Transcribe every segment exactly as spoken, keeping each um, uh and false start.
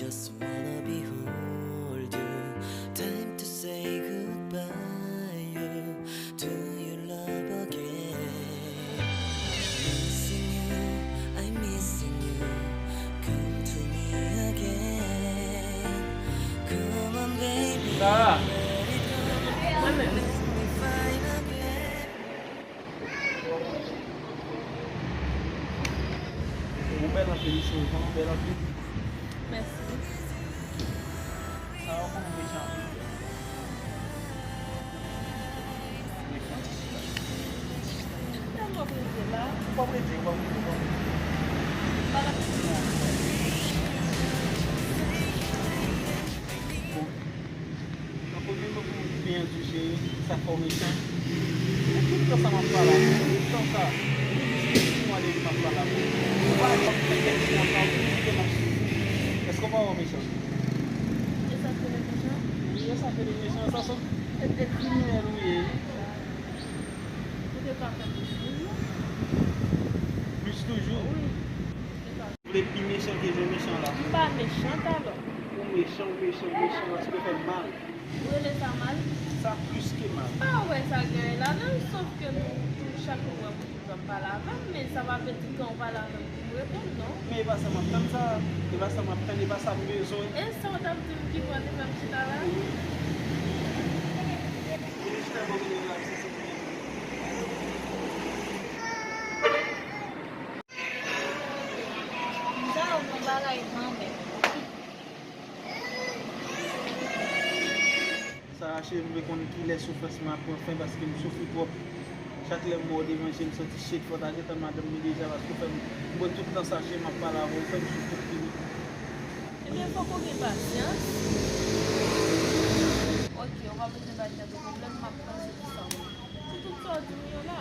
Just wanna behold you. Time to say goodbye to your love again. Missing you, I'm missing you. Come to me again. Come on, baby. Sarah. Let it go. Let me find again. Ou bèl anpil, cheri, ou bèl anpil. Mèsi. Sa yo konn mechan anpil. Mechan. Tèlman plezi la. Ou pa vle di, ou pa vle di, ou pa vle di. Bon. Nan premye mo pou m di byen di cheri, sa fè w mechan. Men tout tan sa m ap pale avè w, tout tan sa, depi sis mwa depi m ap pale avè w, ou pa janm fè kèk ti ansanm, ou kite m ap soufri. Èske w pa wè w mechan? E sa k rele mechan? Wi, e sa k rele mechan, sa se yon tèt de kriminèl ou ye. Ou te ka fè plis toujou. Plis toujou? Wi. Ou te ka. Vle pi mechan ke jan w mechan la. M pa mechan alò. Ou mechan, ou mechan, ou mechan, paske w fè m mal. Ou rele sa mal? Sa plis ke mal. M pa wè sa gen anyen ladan l, sof ke nou tou chak nou wè m toujou ap pale avè m, men sa pa vle di kan w pale avè m pou m reponn, non. Men e pa sa m ap tann sa, e pa sa m ap tann, e pa sa m bezwen. E sa w t ap di m ki fè w te fè m chita la? Vin chita bò kote m la, se sa. Sa yo bon bagay granmè. Sa rache m vle konn kilè soufrans mwen ap pran fen paske m soufri twòp. Chak lè m wè w devan je m santi shit, fò w ta gentan madanm li deja paske w fè m bwè tout tan sa je m ap pale avè w, ou fè m soufri fini. Ebyen, fòk ou gen pasyans. Ok, ou pa bezwen bay tèt ou pwoblèm, m ap panse pou sa. Se tout sa w di m yo la.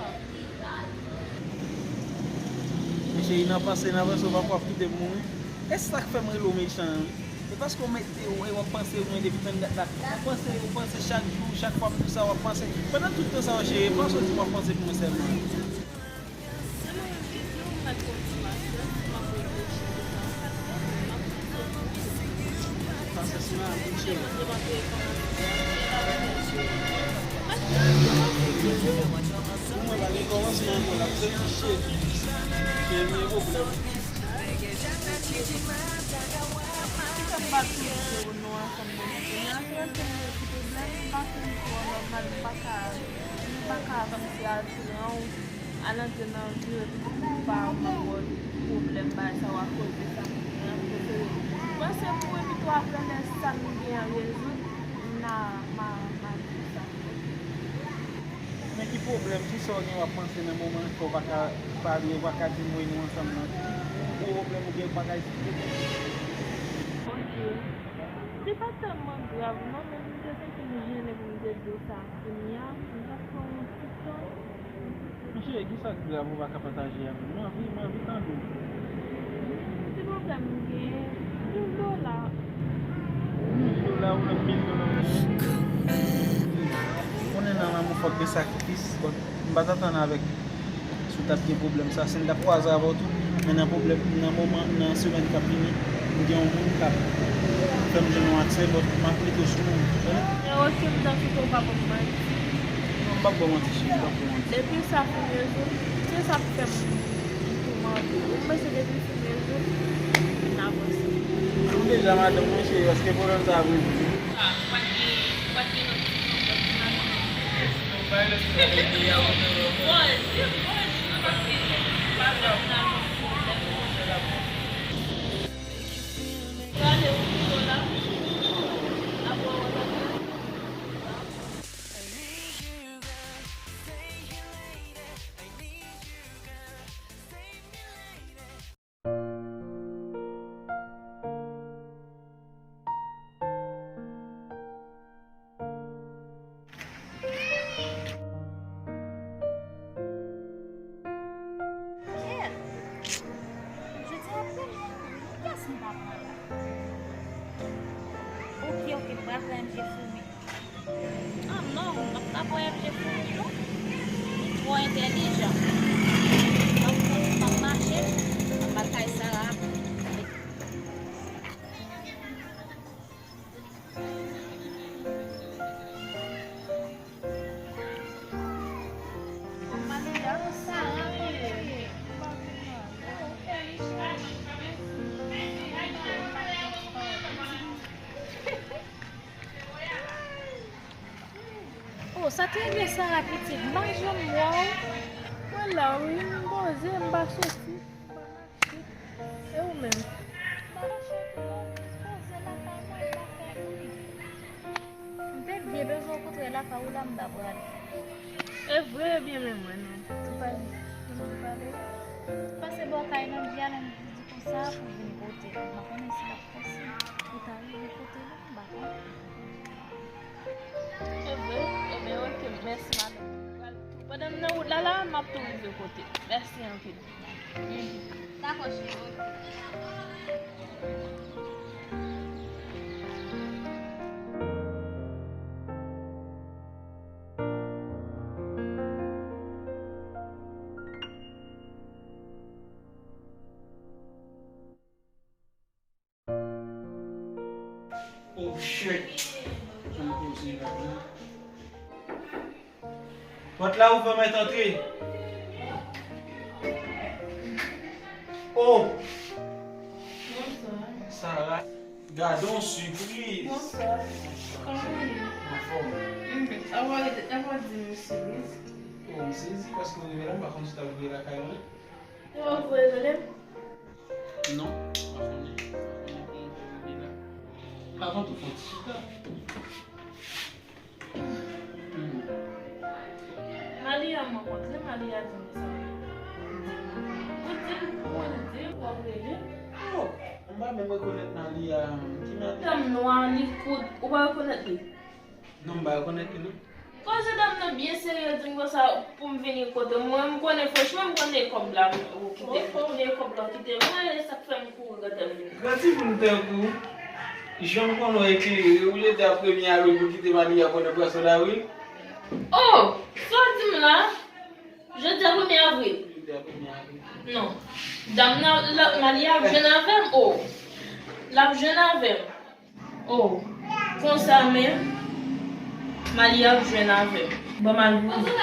Men cheri, nan panse, nan panse, ou pa kwaf kite m mouri. E sa k fè m rele w mechan an. E paske w mete w, e w ap panse mwen depi tann dat la. W ap panse, w panse chak jou, chak fwa m di w sa, w ap panse. Pandan tout tan sa yo, cheri, e panse w di w ap panse pou mwen sèlman. Sa m ap reflechi, m ap reflechi de sa. M ap panse pou ou. Sa se sou la, m cheri. Pou mwen, pa gen kòmansman ankò, l ap soti cheri. Cheri, m gen pwoblèm. Ki fè m pa toujou wè nou ansanm demen? Kounye a, se yon ti pwoblèm, m pa fin twò nòmal, m pa ka, m pa ka kòmsi al pran w. Al antre nan vi w epi pou pa w nan pwoblèm bagay sa yo akoz de sa ki gen an, prefere panse pou epi tou apre lè sa m gen an rezoud, m a, m a, m a di w sa. Men ki pwoblèm, kisa w gen w ap panse nan moman sa w pa ka pale, w pa ka di m wi nou ansanm nan? Ki gwo pwoblèm ou gen ou pa ka esplike m? Ok. Li pa tèlman grav non, men m te santi m jennen pou m te di w sa kounye a, m t ap pran yon ti tan. Mesye, kisa k grav ou pa ka pataje avè m? M anvi, m anvi tande w. Ti pwoblèm m gen, mil dola. Mil dola, ou nan mil dola. Ou konnen nan lanmou fòk gen sakrifis, but m pa t atann avèk si w t ap gen pwoblèm sa, si m t ap kwaze avè w tou, men nan pwoblèm, nan moman, nan semèn k ap vini, m gen yon moun k ap fè m jwenn yon aksè, but m ap mete w sou mwen, ou konnen? Freo, si m t anfite w pa ban m manti. Non, m p ap ba w manti, cheri, m p ap ba w manti. Depi sa fin rezoud, se sa k fè m toumante. M panse depi l fin rezoud, n avanse. Ou deja madanm mwen, cheri, paske pwoblèm sa ap rezoud wi. Jodi aprè, kiyès m ta pran la? Oke, oke, m pral pran M J Foumi. Ah non, m p ap ka pran M J Foumi non. Li twò entèlijan. M ap, m ap mache, m ap al kay Sara. Mwen Sa te rive Sara pitit, m pa janm wè w. Mwen la wi, m poze, m pa soti, m pa mache. E ou menm? M pa mache tou non, m poze lakay mwen, m pa fè anyen. M te byen bezwen w kontre lakay ou la, m ta pral. E vre, ebyen men mwen non. Ou pale, ou pale. Pase bò kay Nandy a, Nandy di konsa pou vin kote l. M pa konnen si l ap posib pou ta rive kote l, m pa konnen. Se vre? Ebyen, oke, mèsi, madanm. Mwen pral tou. Pandan m nan wout la, la, m ap tou rive kote. Mèsi anpil. Dakò, cheri, oke. Oh shit. Jan m poze la, non. Pòt la ouvè, mèt antre. Oh! Bonswa. Sara. Gadon sipriz. Bonswa. Kòman w ye? Anfòm. Mhm. Apa, apa di m sipriz? Oh, m sezi paske w rive la, m pa konn si w t ap rive lakay mwen. Ou pa voye rele m? Non, pa konnen. Pa konnen kòman pou rive la. Pa konnen ou fè ti chita. Hmm. Malia, m rankontre Malia di m sa. Ou di m, ou di m w ap rele. Oh, m pa menm rekonèt Malia. Ki Malia? Dam nwa, li kout, ou pa rekonèt li? Non, m pa rekonèt li, non. Koze dam nan byen serye, di m konsa pou m vini kote w. Mwen, m konnen, franchman, m konnen kòb la ou kite. M konnen kòb la ou kite. Mwen, e sa k fè m kouri gentan vini. Gran timoun tankou w, jan m konnen w eklere, ou jodi a premye avril pou kite Malia konnen pwèson lari? Oh! Sa w di m la? Jodi a premye avril? Jodi a premye avril. Non. Dam nan, la, Malia ap jwenn avè m, oh. L ap jwenn avè m. Oh, konsa menm, Malia ap jwenn avè m. Ban m al voye.